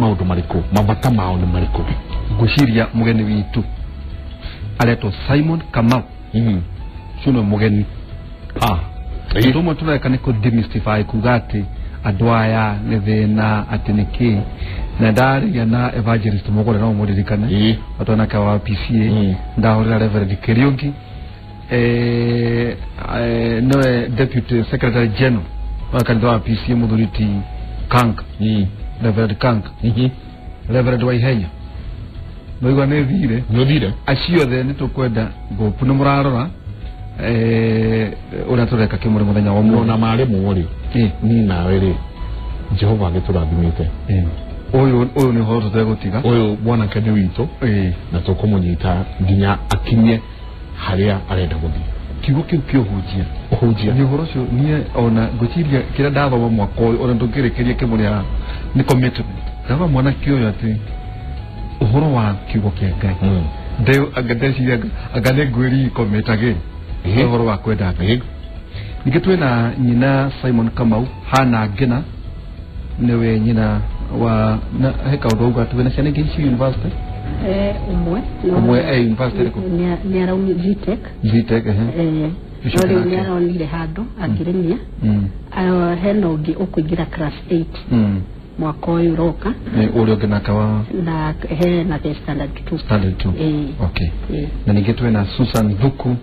Maũndũ marĩkũ, mabata mao nĩ marĩkũ? Ngwĩciria mũgeni witũ aretwo Simon Kamau. Ũcio nĩwe mũgeni. Ũndũ ũmwe tũreka nĩ kũ demystify, kuga atĩ andũ aya nĩ thĩna, atĩ nĩ kĩ. Na ndarĩria na Evangelist Mũgũre, no mũririkane, atwanake wa PCA. Ndahũrĩra Reverend Kĩriũngi, nĩwe Deputy Secretary General wa kanitha wa PCA, mũthuri ti Kank, Reverend Kank, Reverend Waihenya, noigua nĩ thire. Nĩ ũthire. Acio othe nĩ tũkwenda ngũpu nĩ mũrarora ũrĩa tũreka kĩmũrĩ mũthenya wa ũmũthĩ. Ona maremwo rĩ, ni nawe rĩ, Jehova agĩtũrathimĩte. Ũyũ nĩ ũhoro tũtegũtiga. Ũyũ mwanake nĩ witũ na tũkũmũnyita nginya akinye harĩa arenda gũthiĩ. Kiugo kĩu kĩũhunjia. Ũhunjia. Nĩ ũhoro ũcio niĩ ona ngwĩciria kĩrĩa ndathoma mwaka ũyũ, ona ndũngĩrĩkĩria kĩmũrĩ haha, nĩ commitment. Ndauga mwanake ũyũ atĩ ũhoro wa kiugo kĩa Ngai, anga ndeciria anga nĩ ngwĩri commit again. Ũhoro wa kwenda Ngai. Ningĩ twĩna nyina Simon Kamau, Hana Ngina, nĩwe nyina wa na he kaũndũ auga atĩ wĩna ciana ingĩ ici university. Ũmwe no. Ũmwe, university ĩrĩkũ? Nĩ araumire Gtech. Gtech, ehe. Ũcio No rĩu nake. nĩ aronire handũ akĩrĩmia. Hena ũngĩ ũkũingĩra class 8 mwaka ũyũ ũroka. Nĩ ũrĩa ũngĩ nake wa Na hena the standard 2. Standard 2. Okay. Na ningĩ twĩna Susan Thuku,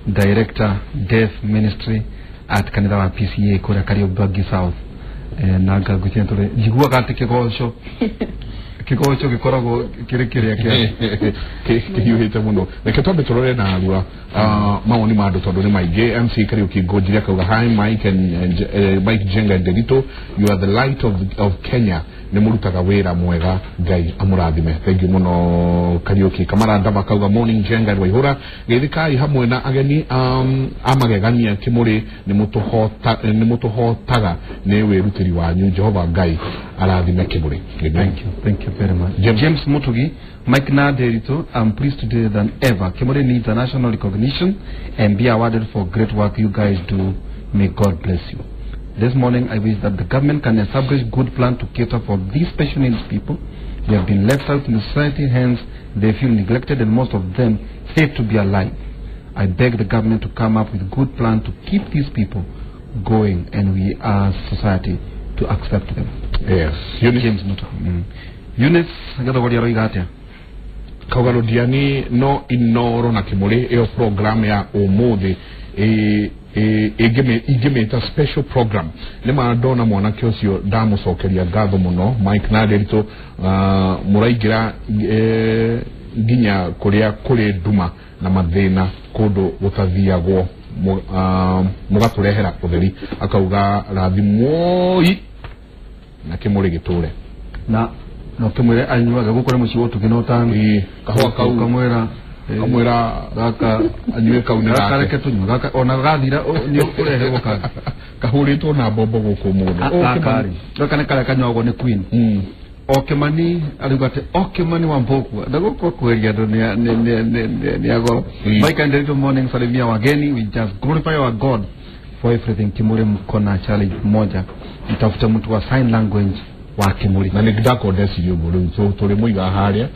Director Deaf Ministry at kanitha wa PCA kũrĩa Kariobangi South. Na ngangwĩciria tũrĩ njiguaga atĩ kĩgoco gĩkoragwo kĩrĩ kĩrĩa kĩa Kĩhiũhĩte mũno. Reke twambe tũrore narua mawoni ma andũ tondũ nĩ maingĩ. MC Kariuki Ngũnjiri akauga, "Hi Mike and Mike Jenga and Derito, you are the light of Kenya. Nĩ mũrutaga wĩra mwega, Ngai amũrathime." Thank you mũno, Kariuki. Kamara Ndava akauga, "Morning Jenga and Waihũra, geithikai hamwe na ageni amagegania Kĩmũrĩ. Nĩ mũtũhotaga nĩ wĩrutĩri wanyu. Jehova Ngai arathime Kĩmũrĩ." Amen. Thank you, thank you very much. James. James Mutugi, "Mike Naderito, I'm pleased today than ever. Kimuri needs a national recognition and be awarded for great work you guys do. May God bless you. This morning, I wish that the government can establish good plan to cater for these special needs people. They have been left out in the society, hence they feel neglected and most of them hate to be alive. I beg the government to come up with good plan to keep these people going and we as society to accept them." Yes. Eunice. James Mutugi. Eunice Gathogoria aroiga atĩa? Kauga Rodiani no Inoro na Kimuri, ĩyo program ya ũmũthĩ ingĩmĩta special program. Nĩ ma ndona mwanake ũcio, ndamũcokeria ngatho mũno. Mike na Nderitu, mũraingĩra nginya kũrĩa kũrĩ nduma na mathĩna, kũndũ gũtathiagwo, mũgatũrehera ũtheri. Akauga rathimwoi na Kĩmũrĩ gĩtũre. Na no kĩmwĩre anyuaga gũkũ nĩ mũciĩ wa ũtugi na ũtanu. Ĩ, kahũa kau. Ũkamwĩra Kamwĩra gaka anyue kau nĩ gaka gake. Reke tũnyue gaka, ona gathira nĩ ũreherwo kangĩ. Kahũrĩtwo na mbombo gũkũ mũthĩ. Gaka rĩ, gaka nĩ karĩa kanyuagwo nĩ queen. O Kĩmani ariuga atĩ o Kĩmani wa Mbũkua ndagũkwa kweria andũ nĩ agoro. "Mike and Little morning, salimia wageni. We just glorify our God for everything. Kimuri mko na challenge moja, mtafute mtu wa sign language wa Kimuri." Na nĩ ndakondecirie ũguo rĩu tũrĩ mũiga harĩa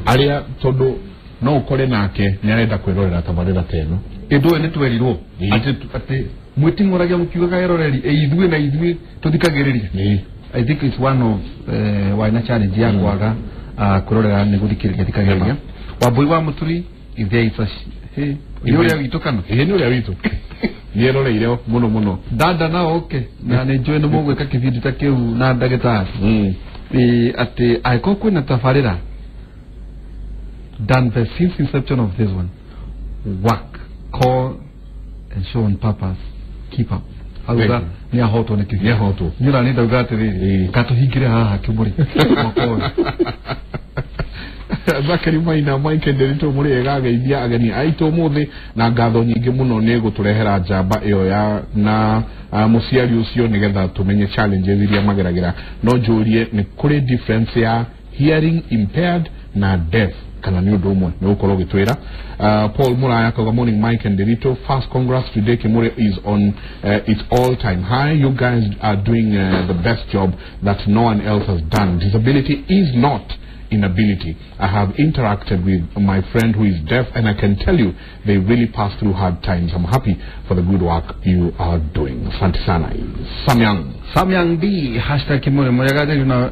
arĩa, tondũ no ũkore nake nĩ arenda kwĩrorera tabarĩra ta ĩno. Ĩndũ ĩyo nĩ twerirwo atĩ mwĩting'oragia mũkiugaga eroreri ĩ ithuĩ na ithuĩ tũthikagĩrĩria. I think it's one of wana challenge ya kwaga kwĩrorera nĩ gũthikĩrĩria thikagĩrĩria. Wambui wa Mũturi, if there is a hey, nĩ ũrĩa witũ kana? Ĩĩ, nĩ ũrĩa witũ, nĩ eroreire mũno mũno. Dada nao oke na nĩ njũĩ nĩ mũgwĩka kĩbindi ta kĩu na ndagĩtarĩ. Ĩ, atĩ angĩkorwo kwĩna tabarĩra done the since inception of this one work call and show on purpose, keep up. Auga Thank nĩ ahotwo nĩ kĩbindi. Nĩ ahotwo. Nyũra nĩ ndauga atĩrĩrĩ, gatũhingĩre haha Kĩmũrĩ mwaka ũyũ. Zakari Maina, "Mike Nderito, mũrĩ ega? Geithia ageni aitũ ũmũthĩ na ngatho nyingĩ mũno nĩ gũtũrehera njamba ĩyo ya na mũciari ũcio nĩgetha tũmenye challenges iria mageragĩra. No njũrie, nĩ kũrĩ difference ya hearing impaired na deaf?" Kana nĩ ũndũ ũmwe nĩ ũgũkorwo ũgĩtwĩra. Paul Muraya akauga morning Mike and Derito, first congrats today Kimuri is on its all time high. You guys are doing the best job that no one else has done. Disability is not inability. I have interacted with my friend who is deaf and I can tell you they really pass through hard times. I'm happy for the good work you are doing. Asante sana. Samyang. Samyang B hashtag Kimuri muriagaje na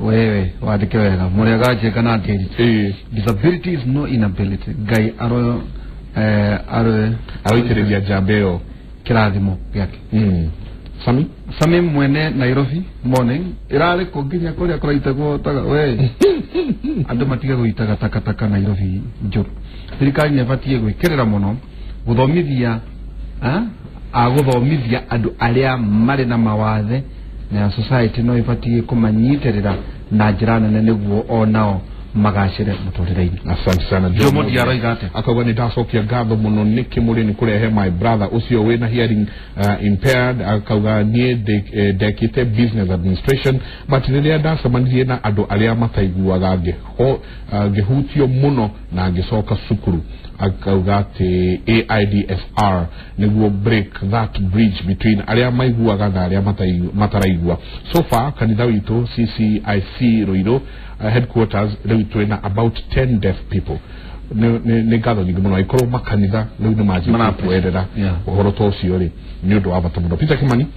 wewe wandike wega muriagaje kana Nderitu. Disability is no inability. Ngai aro aroitereria jambeo kirathimo giake. Sami Sami mwene Nairobi morning irari ko nginya kuria kuraitagwo taga we andu matige guitaga takataka Nairobi njuru. Thirikari nĩ ĩbatiĩ gwĩkĩrĩra mũno gũthomithia agũthomithia andũ arĩa marĩ na mawathe na society no ĩbatiĩ kũmanyitĩrĩra na njĩra nene nĩguo onao magacĩre mũtũrĩre-inĩ. Asante sana. Jomo Diaroiga atĩa? Akauga nĩ ndacokia ngatho mũno nĩ Kimuri nĩ kũrehe my brother ũcio wĩna hearing impaired. Akauga niĩ ndekĩte business administration but rĩrĩa ndacemanirie na andũ arĩa mataiguaga ngĩhutio mũno na ngĩcoka cukuru. Akauga atĩ AIDSR nĩguo break that bridge between arĩa maiguaga na arĩa mataraigua. So far kanitha witũ CCIC Ruiru headquarters rĩu twĩna about 10 deaf people. Nĩ ngatho nyingĩ mũno aikorwo makanitha rĩu nĩ manjĩtie kwerera ũhoro ta ũcio rĩ nĩ ũndũ wa bata mũno. Peter Kimani.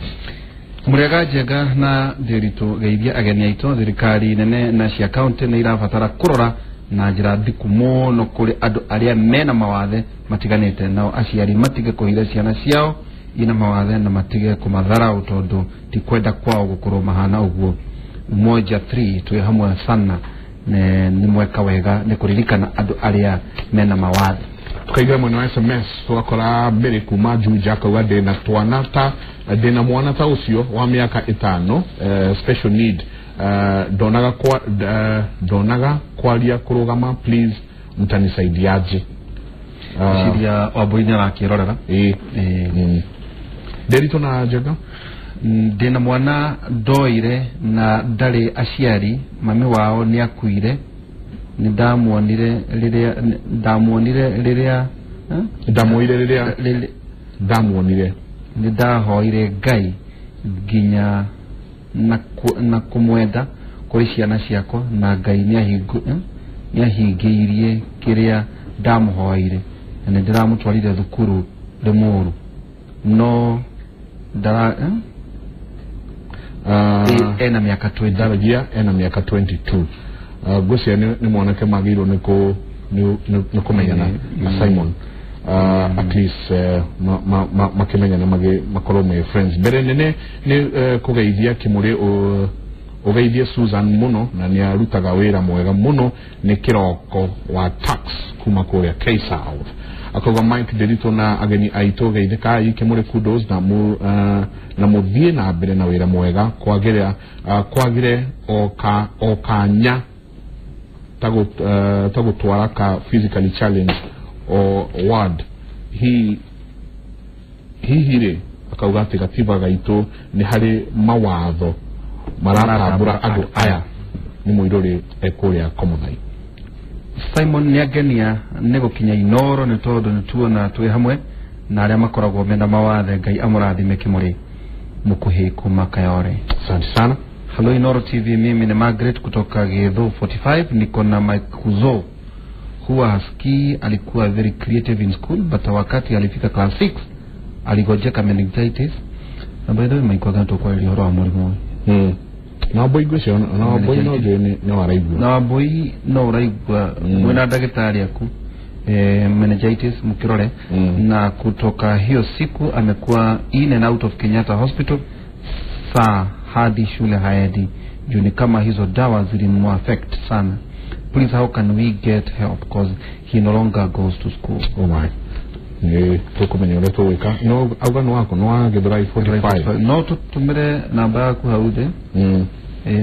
Mũrĩaga njega na Nderitu geithia ageni aitũ. Thirikari nene na cia county nĩ irabatara kũrora na njĩra ndiku mũno kũrĩ andũ arĩa mena mawathe matiganĩte, nao aciari matige kũhitha ciana ciao ina mawathe na matige kũmatharau tondũ ti kwenda kwao gũkorwo mahana ũguo. Umoja 3 twĩ hamwe sana nĩ mweka wega nĩ kũririkana andũ arĩa mena mawathe. Tukaigua mwena wa SMS tũgakora mbere kuma Juja akauga ndĩna twana ta ndĩna mwana ta ũcio wa mĩaka 5 special need ndonaga kwaria kũrũgama, please mtanisaidiaje? Ciria Wambui nĩ arakĩrorera. Nderitu na Njenga. Ndĩna mwana ndoire na ndarĩ aciari, mami wao nĩ akuire, nĩ ndamuonire rĩrĩa ndamuonire nĩ ndahoire Ngai nginya na kũmwenda kũrĩ ciana ciakwa na Ngai nĩahingĩirie kĩrĩa ndamũhoire na nĩ ndĩramũtwarire thukuru Limuru no ndara ena miaka 20 ndaragia ena miaka 22. Ngwĩciria nĩ mwanake magĩrĩirwo nĩ kũmenyana na Simon at least makimenyana makorwo me friends. Mbere nene nĩ kũgeithia Kimuri ũgeithie Susan mũno na nĩ arutaga wĩra mwega mũno nĩ kĩroko wa tax kuma kũrĩa K South. Akauga Mike Nderitu na ageni aitũ geithĩkai Kimuri kudos na na mũthiĩ na mbere na wĩra mwega kwagĩre o kanya tagũtwara ka physically challenge o ward hihi rĩ akauga atĩ gatiba gaitũ nĩ harĩ mawatho maratambũra andũ aya nĩ mũirũrĩ ekũrĩa Komuthai. Simon nĩangenia nĩ gũkinya Inoro nĩ tondũ nĩ tuona twĩ hamwe na arĩa makoragwo mena mawathe. Ngai amũrathime Kimuri mũkuhĩ kuma Kayore. Asante sana. Hello Inoro TV, mimi ni Margaret kutoka Githu 45, niko na Mike Kuzo. Huwa hasikii, alikuwa very creative in school but wakati alifika class 6 aligojeka meningitis. Na by the way Mike wagana tukwa ili horo wa mũrimũ. Na boy ngwĩciria na boy no njũĩ nĩ waraigua. Na boy no ũraigua mwĩna ndagĩtarĩ aku meningitis mukirore. Na kutoka hiyo siku amekuwa in and out of Kenyatta Hospital saa hadi shule haendi juu ni kama hizo dawa zilimuaffect sana. Please, how can we get help because he no longer goes to school. Oh my. Tukumenya ũrĩa tũgwĩka no auga nĩ wako nĩ wa Githurai 45 no tũtũmĩre namba yaku hau thĩ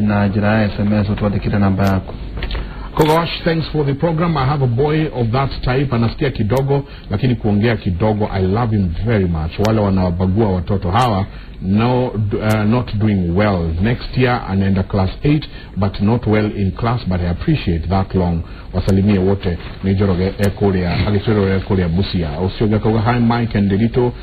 na njĩra ya SMS ũtwandĩkĩre namba yaku. Kogosh, thanks for the program. I have a boy of that type, anasikia kidogo lakini kuongea kidogo. I love him very much. Wale wanawabagua watoto hawa no, not doing well. Next year anaenda class 8 but not well in class, but I appreciate that long. Wasalimie wote ni Njoroge ekuria agitwirore ekuria Busia. Ucio ngakauga hi Mike and Delito,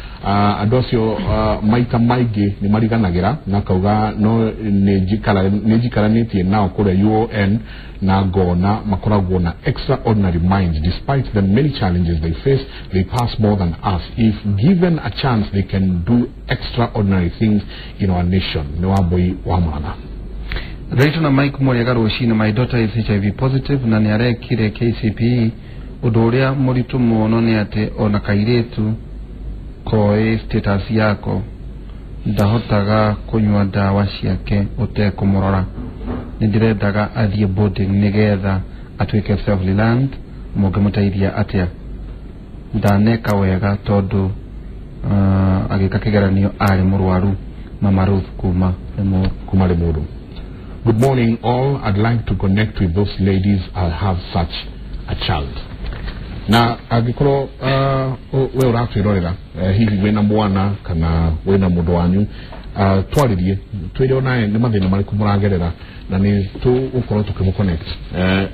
andu acio maita maingĩ nĩ mariganagĩra na kauga no nĩ njikaranĩtie nao kũrĩa UON na ngona makoragwo na extraordinary minds. Despite the many challenges they face, they pass more than us. If given a chance, they can do extraordinary things in our nation. Nĩ Wambui wa Murang'a. Rachel na Mike Moriaga rũcinĩ, my daughter is HIV positive na nĩ arekire KCPE. Ũndũ ũrĩa mũritũ mũno nĩ atĩ ona kairĩtu koĩ status yako ndahotaga kũnyua ndawa ciake ũtekũmũrora. Nĩ ndĩrendaga athiĩ boarding nĩgetha atuĩke self reliant. Mũngĩmũteithia atĩa? Ndaneka wega tondũ agĩka kĩgeranio arĩ mũrwaru. Mama Ruth kuma Limuru. Kuma Limuru. Good morning all. I'd like to connect with those ladies. I have such a child. Na angĩkorwo we ũratwĩrorera, hihi wĩna mwana kana wĩna mũndũ wanyu, twarĩrie twĩre onaye nĩ mathĩna marĩkũ mũragerera na nĩ tũgũkorwo tũkĩmũ-connect.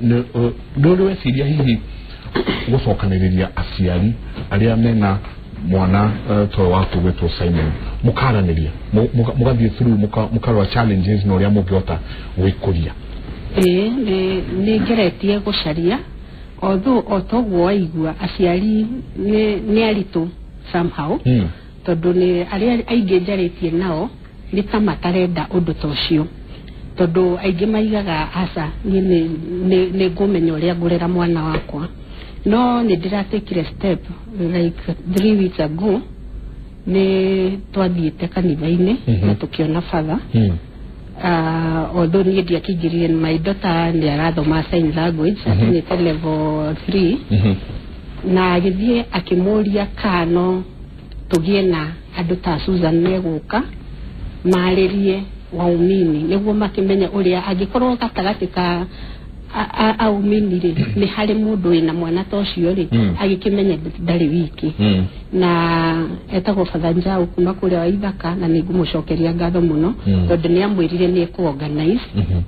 Nĩ ũrĩ weciria hihi gũcokanĩrĩria aciari arĩa mena mwana to waku gwĩtwo Simon, mũkaranĩria, mũgathiĩ through, mũkarora challenges na ũrĩa mũngĩhota gwĩkũria? Ĩĩ, nĩ ngeretie gũcaria, although o toguo waigua aciari nĩ aritũ somehow, tondũ nĩ arĩa aingĩ njarĩtie nao nĩ ta matarenda ũndũ ta ũcio, tondũ aingĩ maigaga aca niĩ nĩ ngũmenya ũrĩa ngũrera mwana wakwa. No nĩ ndĩratekire step like 3 weeks ago, nĩ twathiĩte kanitha-inĩ na tũkĩona father. Although niĩ ndiakĩingĩrire, my daughter nĩ arathoma sign language, akinyĩte level 3, na agĩthiĩ akĩmũria kano tũgĩe na andũ ta Susan megũka marĩrie waumini nĩguo makĩmenye ũrĩa angĩkorwo gatagatĩ ka aumini rĩ nĩ harĩ mũndũ wĩna mwana ta ũcio rĩ, agĩkĩmenye ndarĩ wiki. Na etagwo Father Njau kuma kũrĩa wa Ithaka, na nĩ ngũmũcokeria ngatho mũno tondũ nĩ amwĩrire nĩ ekũ-organize,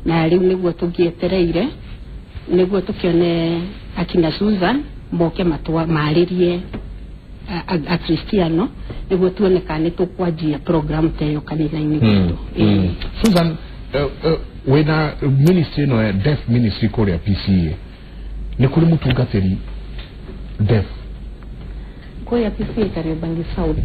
na rĩu nĩguo tũngĩetereire nĩguo tũkĩone akina Susan moke marĩrie akristiano nĩguo tuone kana nĩ tũkwanjia program ta ĩyo kanitha-inĩ gwitũ. Susan, wĩna ministry ĩno ya deaf ministry kũrĩa PCA, nĩ kũrĩ mũtungatĩri deaf kũrĩa PCA Kariobangi South?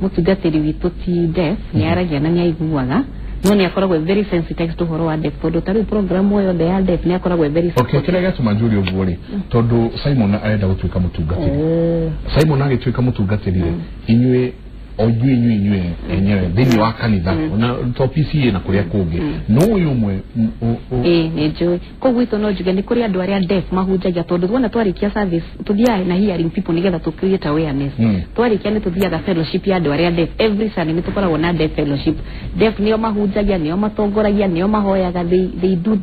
Mũtungatĩri witũ ti deaf, nĩ aragia na nĩ aiguaga, no nĩ akoragwo very sensitized ũhoro wa deaf, tondũ ta rĩu program yothe ya deaf nĩ akoragwo very Okay, kĩrĩa gĩatũma njũrie ũguo rĩ, tondũ Simon arenda gũtuĩka mũtungatĩri. Simon agĩtuĩka mũtungatĩri rĩ, inyuĩ o inyuĩ enyewe thĩinĩ wa kanitha na to PCA na kũrĩa kũngĩ, no ũyũ ũmwe Ĩĩ, nĩ njũĩ. Koguo gwitũ no njuge nĩ kũrĩ andũ arĩa deaf mahunjagia, tondũ tuona twarĩkia service tũthiaga na hearing people nĩgetha tũ create awareness. Twarĩkia nĩ tũthiaga fellowship ya andũ arĩa deaf. Every Sunday nĩ tũkoragwo na deaf fellowship. Deaf nĩo mahunjagia, nĩo matongoragia, nĩo mahoyaga. They do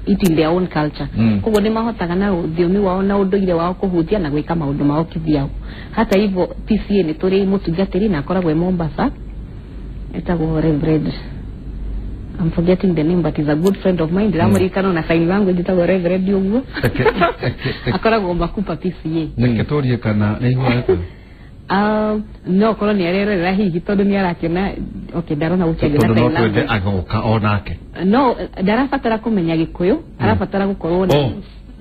it in their own culture. Koguo nĩ mahotaga na rũthiomi wao na ũndũire wao kũhunjia na gwĩka maũndũ mao kivyao. Hata hivyo PCA nĩ tũrĩ mũtungatĩri na akoragwo e Mombasa, etagwo Reverend, I'm forgetting the name, but he's a good friend of mine. Ndiramũririkana na sign language, etagwo Reverend ũguo, akoragwo Makupa PCA. Reke tũrie kana nĩ aiguaga. No korwo nĩ arerorera hihi, tondũ nĩ arakĩona, okay, ndarona gũkĩaria na tondũ no sign twende language. Agoka onake. No ndarabatara kũmenya Gĩkũyũ, arabatara gũkorwo na Oh,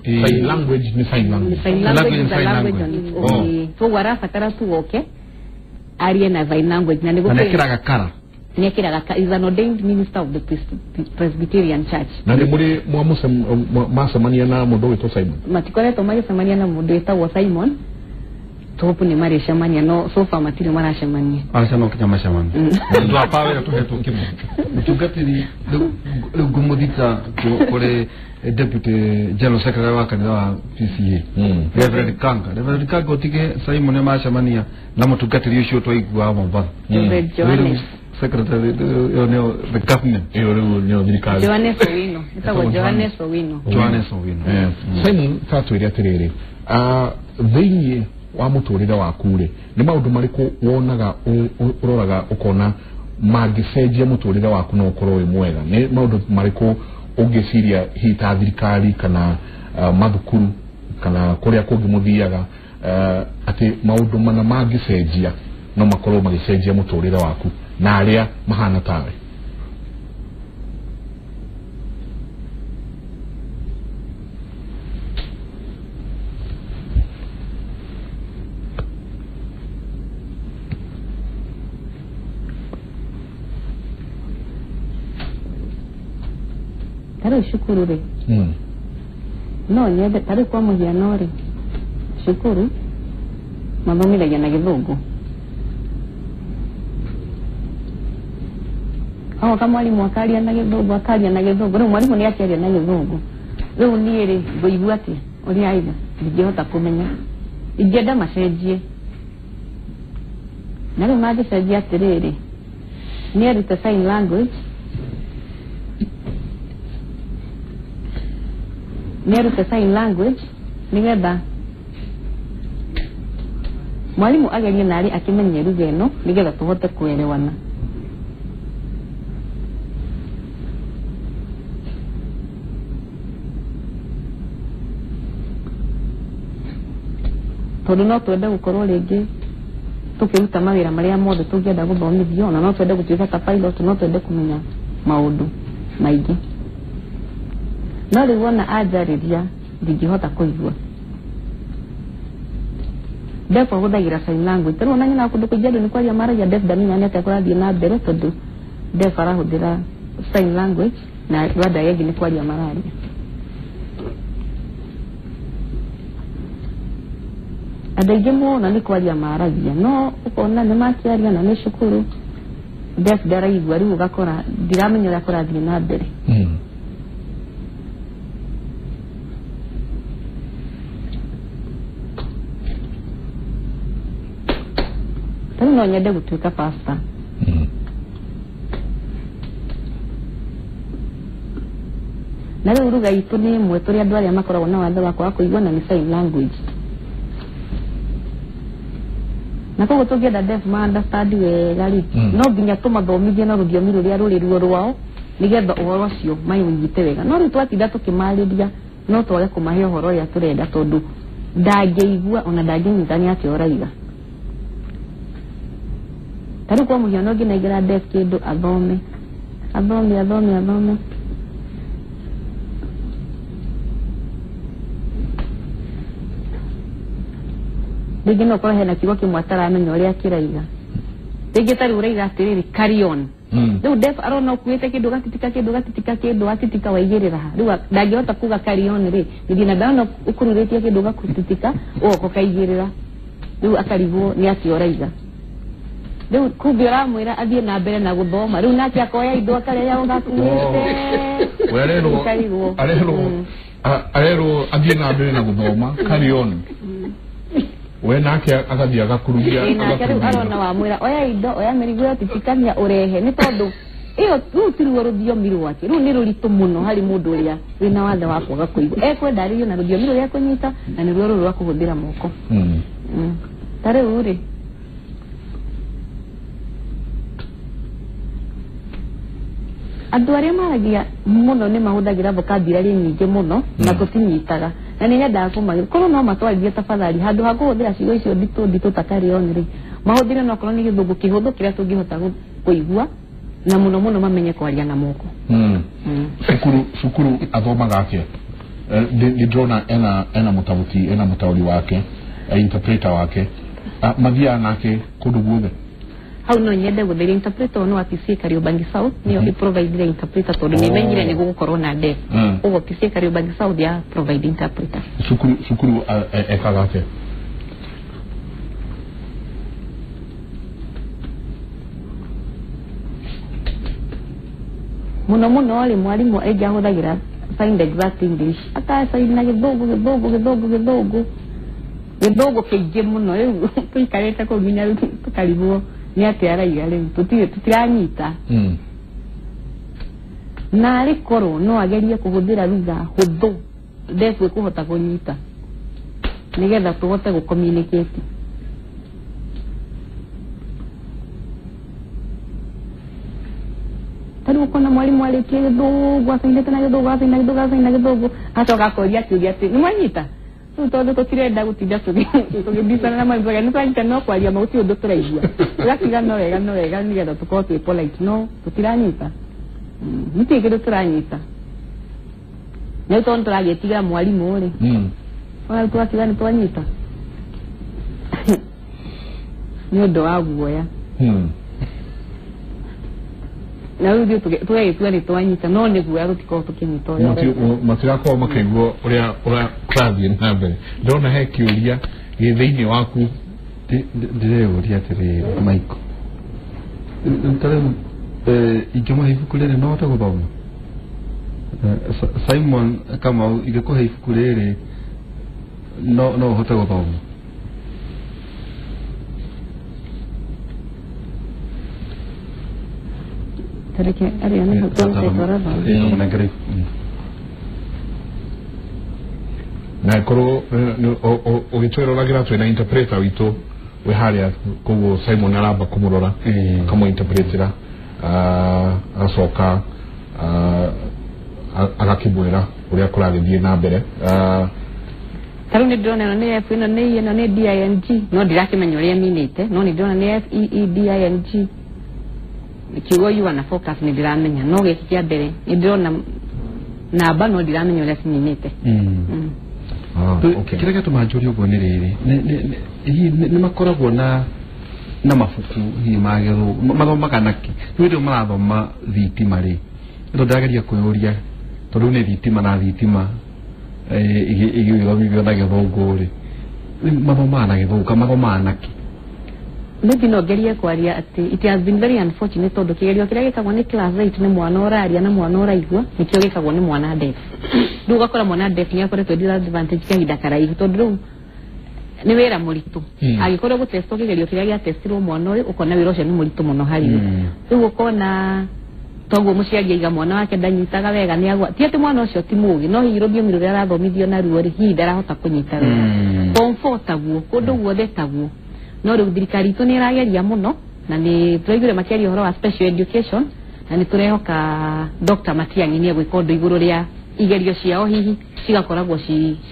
Sign language nĩ sign language. Sign language is a sign language on language. its own. Koguo arabatara tu oke arie na sign language na na nĩguo nĩekĩraga kara. Nĩekĩraga is an ordained minister of the Presbyterian Church. Na nĩ mũrĩ macemania na mũndũ wĩtwo Simon? Matikoretwo magĩcemania na mũndũ wĩtagwo Simon. Tũhopu nĩ marĩcemania, no so far matirĩ maracemania. Aca no kinya macemania twapa wĩra tũhetwo kĩmwe mũtungatĩri. Rĩu ngũmũthita kũrĩ deputy general secretary wa kanitha wa PCA, Reverend Kanga. Reverend Kanga, ũtige Simon nĩ macemania na mũtungatĩri ũcio twaigua wa Mombasa. Reverend Johannes. secretary nĩo the government ĩyo rĩu nĩyo thirikari. Johannes Owino. Ĩtagwo Johannes Owino. Johannes Owino. Simon, ta twĩre atĩrĩrĩ, thĩinĩ wa mũtũrĩre waku rĩ, nĩ maũndũ marĩkũ wonaga ũroraga ũkona mangĩcenjia mũtũrĩre waku no ũkorwo wĩ mwega? Nĩ maũndũ marĩkũ ũngĩciria hihi ta thirikari kana mathukuru kana kũrĩa kũngĩ mũthiaga atĩ maũndũ mana mangĩcenjia no makorwo magĩcenjia mũtũrĩre waku na arĩa mahana tawe? Tarĩu cukuru rĩ, no nyende tarĩu kwa mũhiano rĩ, cukuru mathomithagia na gĩthũngũ. Agoka mwarimũ akaria na gĩthũngũ, akaria na gĩthũngũ, rĩu mwarimũ nĩ akĩaria na gĩthũngũ, rĩu niĩ rĩ ngũigua atĩa ũrĩa aiga ndingĩhota kũmenya. Ingĩenda macenjie, na rĩu mangĩcenjia atĩrĩrĩ, nĩ erute sign language, nĩerute sign language nĩgetha mwarimũ agerie narĩ akĩmenye lugha ĩno nĩgetha tũhote kuelewana. Tondũ no twende gũkorwo rĩngĩ tũkĩruta mawĩra marĩa mothe tũngĩenda gũthomithio, na no twende gũtuĩka ta pilot, no twende kũmenya maũndũ maingĩ. No rĩu wona anjarĩria ndingĩhota kũigua. Deaf ahũthagĩra sign language. Tarĩu ona nyonaga kũndũ kũingĩ andũ nĩ kwaria maragia deaf ndamenya nĩ atĩa kũrathiĩ na mbere tondũ deaf arahũthĩra sign language na andũ arĩa angĩ nĩ kwaria mararia. Andũ aingĩ mũno nĩ kwaria maragia, no ũkona nĩ makĩaria na nĩ cukuru deaf ndaraigua, rĩu ũgakora ndiramenya ũrĩa kũrathiĩ na mbere. Tarĩu no nyende gũtuĩka pastor. Na rĩu lugha itũ nĩ ĩmwe tũrĩ andũ arĩa makoragwo na wathe wa kwaga kũigua na nĩ sign language. Na koguo tũngĩenda deaf ma understand wega rĩ, no nginya tũmathomithie na rũthiomi rũrĩa rũrĩ ruo rwao nĩgetha ũhoro ũcio maũnyite wega. No rĩu twatinda tũkĩmarĩria no twage kũmahe ũhoro ũrĩa tũrenda tondũ ndangĩigua ona ndangĩnyita nĩ atĩa ũraiga. Tarĩu kwa mũhiano ngĩnengera deaf kĩndũ athome athome athome athome, rĩngĩ no ũkorwo hena kiugo kĩmwe ataramenya ũrĩa kĩraiga. Rĩngĩ tarĩu ũraiga atĩrĩrĩ carry on, rĩu deaf arona ũkuĩte kĩndũ gatitika kĩndũ gatitika kĩndũ gatitika waigĩrĩra ha, rĩu ndangĩhota kuga carry on rĩ, ningĩ na ndona ũkururĩtie kĩndũ gakutitika ũgoka ũkaigĩrĩra, rĩu akarigwo nĩ atĩa ũraiga. Rĩu kumbe ũramwĩra athiĩ na mbere na gũthoma, rĩu nake akoya indo akarĩa ũgakuĩte. Arerwo athiĩ na mbere na gũthoma, carry on. We nake agathiĩ agakurugia. Nake rĩu arona wamwĩra oya indo oya mĩrigo ĩyo titikania ũrehe, nĩ tondũ ĩyo rĩu ti ruo rũthiomi rwake, rĩu nĩ rũritũ mũno harĩ mũndũ ũrĩa wĩna wathe wa kwaga kũigua. Ekwenda arĩrio na rũthiomi rũrĩa ekũnyita na nĩruo rũrũ rwa kũhũthĩra moko. Ta rĩu rĩ, andũ arĩa maragia mũno nĩ mahũthagĩra vocabulary nyingĩ mũno na tũtinyitaga, na nĩ nyendaga kũmageria korwo no matwarithie tafadhali handũ ha kũhũthĩra ciugo icio nditũ nditũ ta carry on rĩ, mahũthĩre no korwo nĩ gĩthũngũ kĩhũthũ kĩrĩa tũngĩhota kũigua na mũno mũno mamenye kwaria na moko. Cukuru athomaga atĩa? Nĩ ndĩrona ena mũtaũti, ena mũtaũri wake, interpreter wake, mathiaga nake kũndũ guothe. Hau no nyende gũtheria interpreter no wa PCA Kariobangi South nĩyo ĩprovidire interpreter tondũ nĩ menyire nĩ gũgũkorwo na deaf. Ũguo PCA Kariobangi South ya provide interpreter. Cukuru ekaga atĩa? Mũno mũno rĩ, mwarimũ aingĩ ahũthagĩra find exact English, akacaina na gĩthũngũ gĩthũngũ gĩthũngũ gĩthũngũ gĩthũngũ kĩingĩ mũno, rĩu tũikarĩte kũu nginya rĩu tũkarigwo Nĩ atĩa araiga rĩu tũtiranyita. Na arĩ korwo no agerie kũhũthĩra lugha hũthũ deaf ĩkũhota kũnyita nĩgetha tũhote gũ communicate. Tarĩu ũkona mwarimũ arĩkia gĩthũngũ acainĩte na gĩthũngũ acaina gĩthũngũ acaina gĩthũngũ acoka akoria kĩũria atĩ nĩ mwanyita? Rĩu tondũ tũtirenda gũtinda tũgĩbicana na mwarimũ nĩ twanyita no kwaria ma gũtirĩ ũndũ tũraigua tũgakiuga no wega no wega nĩgetha tũkorwo twĩ polite no tũtiranyita. Gũtirĩ kĩndũ tũranyita. Na rĩu tondũ tũragĩtigĩra mwarimũ rĩ ona rĩu tũgakiuga nĩ twanyita nĩ ũndũ wa guoya. Na rĩu ithuĩ tũgagĩtua nĩ twanyita no nĩ guoya tũtikorwo tũkĩnyita ũrĩa matirakorwo makĩigua ũrĩa kũrathiĩ na mbere. Ndĩrona he kĩũria gĩ thĩinĩ waku. Ndĩreyũria atĩrĩrĩ Michael, ta rĩu ingĩmũhe ibuku rĩrĩ no hote gũthoma? Simon Kamau ingĩkũhe ibuku rĩrĩ no ũhote gũthoma? Tareke arĩa nĩ tũrathomitwo. Na ĩkorwo ũgĩtwĩroragĩra twĩna interpreter witũ wĩ harĩa koguo Simon aramba kũmũrora akamũ-interpretera agacoka agakĩmwĩra ũrĩa kũragĩthiĩ na mbere. Ta rĩu nĩ ndĩrona ĩno nĩ F ĩno nĩ E ĩno nĩ D I N G no ndirakĩmenya ũrĩa ĩminĩte no nĩ ndĩrona nĩ F E E D I N G kiugo you na focus nĩ ndĩramenya no gĩkĩ kĩa mbere nĩ ndĩrona namba no ndiramenya ũrĩa ciminĩte. Kĩrĩa gĩatũma njũrie ũguo nĩ rĩrĩ hihi nĩ makoragwo na mabuku hihi ma gĩthũngũ mathomaga nakĩ? Nĩ hĩndĩ marathoma thitima rĩ tondũ ndĩrageria kwĩyũria tondũ nĩ thitima na thitima ĩgĩthomithio na gĩthũngũ rĩ mathomaga na gĩthũngũ kana mathomaga nakĩ? Maybe no ngerie kwaria atĩ it has been very unfortunate tondũ kĩgerio kĩrĩa gĩkagwo nĩ class 8 nĩ mwana ũraria na mwana ũraigua nĩkĩo gĩkagwo nĩ mwana deaf. Rĩu ũgakora mwana deaf nĩ akoretwo disadvantage kahinda karaihu tondũ rĩu nĩ wĩra mũritũ. Angĩkorwo gũtestwo kĩgerio kĩrĩa gĩatestirwo mwana ũyũ ũkona wĩra ũcio nĩ mũritũ mũno harĩ we. Rĩu ũkona toguo mũciari aiga mwana wake ndanyitaga wega nĩ agwa ti atĩ mwana ũcio ti mũũgĩ no hihi rũthiomi rũrĩa arathomithio naruo rĩ hihi ndarahota kũnyita wega. Form 4 taguo kũndũ guothe taguo. No rĩu thirikari itũ nĩ ĩrageria mũno na nĩ tũraiguire makĩaria ũhoro wa special education na nĩ tũrehoka Dr. Matiang'i nĩ egwĩka ũndũ igũrũ rĩa igerio ciao hihi cigakoragwo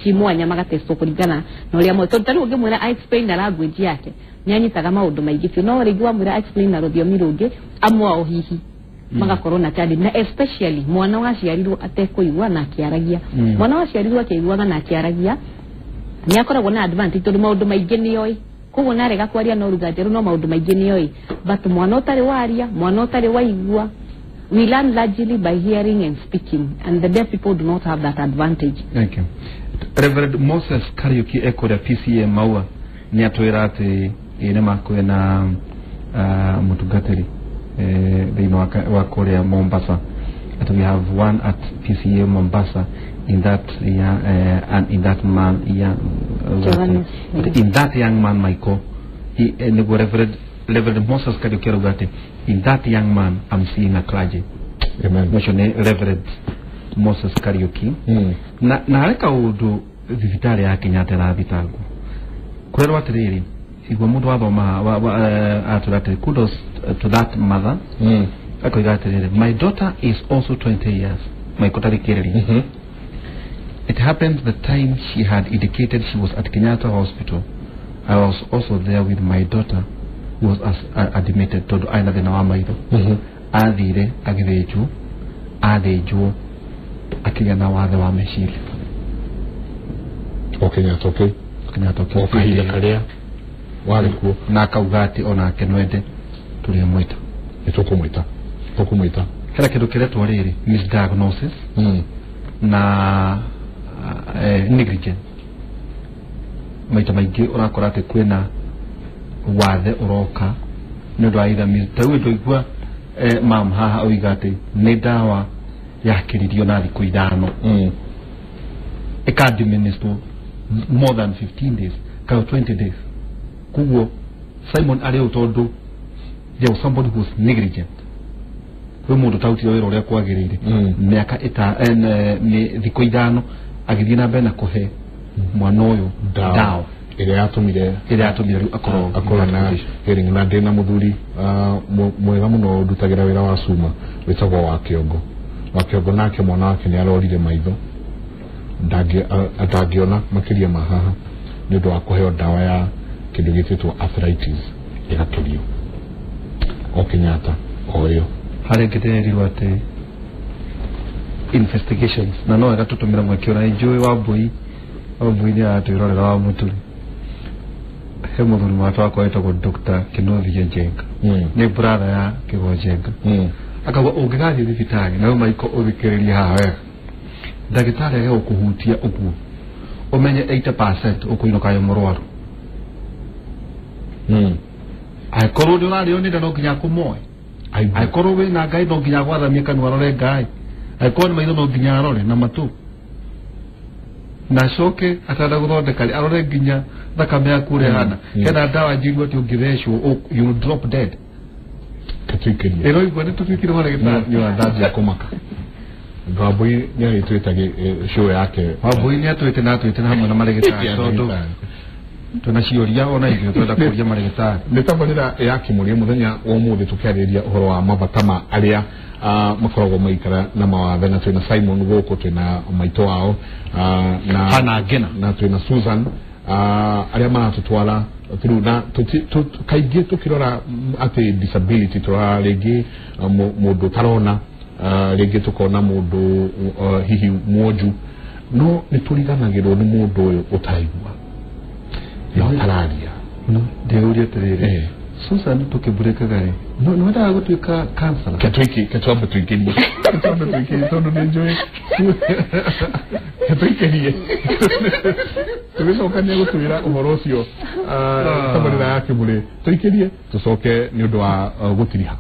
ci mwanya magatestwo kũringana na ũrĩa moĩ tondũ ta rĩu ũngĩmwĩra explain na language yake nĩ anyitaga maũndũ maingĩ biũ no rĩngĩ wamwĩra explain na rũthiomi rũngĩ amwe ao hihi magakorwo na challenge na especially mwana waciarirwo atekũigua na akĩaragia. Mwana waciarirwo akĩiguaga na akĩaragia nĩ akoragwo na advantage tondũ maũndũ maingĩ nĩ oĩ koguo narega kwaria no ruga njerũ no maũndũ maingĩ nĩ oĩ but mwana ũtarĩ waria mwana ũtarĩ waigua we learn largely by hearing and speaking and the deaf people do not have that advantage. Thank you. Reverend Moses Kariuki ekũrĩa PCA Maua nĩ atwĩra atĩ ĩ nĩ kwĩna mũtungatĩri thĩinĩ wa kũrĩa Mombasa that we have one at PCA Mombasa in that and in that man but in that young man Michael he Reverend Moses Kariuki arauga atĩ in that young man I'm seeing a clergy. Amen. Ũcio nĩ Reverend Moses Kariuki. Na harĩ kaũndũ thibitarĩ ya Kenyatta ĩrathitangwo kũrerwo atĩrĩrĩ igua mũndũ wathoma atwĩra atĩrĩ kudos to that mother akoiga atĩrĩrĩ my daughter is also 20 years Michael tarĩkĩrĩria. It happened the time she had indicated she was at Kenyatta Hospital. I was also there with my daughter who was admitted tondũ aina thĩna wa maitho. Athire agĩthĩnjwo athĩnjwo akĩgĩa na wathe wa meciria. O Kenyatta okay. Kenyatta okay. O kahinda karĩa warĩ kuo na akauga atĩ onake nwende tũrĩmwĩta nĩ tũkũmwĩta tũkũmwĩta hena kĩndũ kĩretwo rĩrĩ misdiagnosis na negligence. Maita maingĩ ũrakora atĩ kwĩna wathe ũroka nĩ ũndũ wa either ta rĩu ndũigua mam haha oiga atĩ nĩ ndawa yakĩririo na thikũ ithano ĩka-administer more than 15 days kana 20 days koguo Simon arĩ ũũ tondũ There was somebody who was negligent. Kwĩ mũndũ ũtarutire wĩra ũrĩa kwagĩrĩire mĩaka thikũ 5 agĩthiĩ na mbere na kũhe mwana ũyũ dawa ĩrĩa yatũmire rĩu akorwo na hearing. Na ndĩna mũthuri mwega mũno ndutagĩra wĩra wa cuma wĩtagwo wa Kĩongo. Wa Kĩongo nake mwana wake nĩ arorire maitho, ndangĩona makĩria ma haha nĩ ũndũ wa kũheo ndawa ya kĩndũ gĩtĩtwo arthritis ĩgatũrio o Kenyatta o ĩyo. Harĩa ngĩndĩrerirwo atĩ investigations na no wega tũtũmĩra mweke ũrĩa njũĩ Wambui nĩ aratwĩrorera wa Mũturi. He mũthuri mwata wakwa wĩtagwo Dr. Kĩnuthia Njenga, nĩ brother ya Kĩgo Njenga. Akauga ũngĩgathiĩ thibitarĩ nawe Maiko ũthikĩrĩrie haha wega, ndagĩtarĩ age gũkũhutia ũguo ũmenye 80% ũkũinũka wĩ mũrwaru. Angĩkorwo nĩ ũrarĩo nĩ nda no nginya akũmoe, angĩkorwo wĩna Ngai no nginya agwathamie kanua arore Ngai, angĩkorwo nĩ maitho no nginya arore na matũ, na acoke atanda gũthondeka arore nginya thakame yaku ũrĩa ĩhana. Hena ndawa njigua atĩ ũngĩthecwo you will drop dead. Katuikĩrie ĩroigua nĩ tũtuĩkire marĩgĩtarĩ nĩ ũrandambia kũmaka. Wambui nĩ agĩtwĩte show yake. Wambui nĩ atwĩte na atwĩte na hamwe na marĩgĩtarĩ tondũ twĩna ciũria ona ithuĩ twenda kũria marĩgĩtarĩ. Nĩ tabarĩra ya Kĩmũria mũthenya wa ũmũthĩ tũkĩarĩrĩria ũhoro wa mabata ma arĩa makoragwo maikara na mawathe, na twĩna Simon gũkũ, twĩna maitũ wao na Hannah Ngena, na twĩna Susan arĩa maratũtwara through na kaingĩ tũkĩrora atĩ disability tũrora rĩngĩ mũndũ ũtarona, rĩngĩ tũkona mũndũ hihi mwonju, no nĩ tũriganagĩrwo nĩ mũndũ ũyũ ũtaraigua na ũtararia. Ndĩũrie atĩrĩrĩ, Susan tũkĩmburĩkaga rĩ, nĩ wendaga gũtuĩka counselor? Ketwambe tũikĩrie, tondũ nĩ njũĩ ketũikĩrie tũgĩcoka nĩ egũtwĩra ũhoro ũcio tabarĩra ya Kĩmũrĩ. Tũikĩrie tũcoke nĩ ũndũ wa gũtiriha.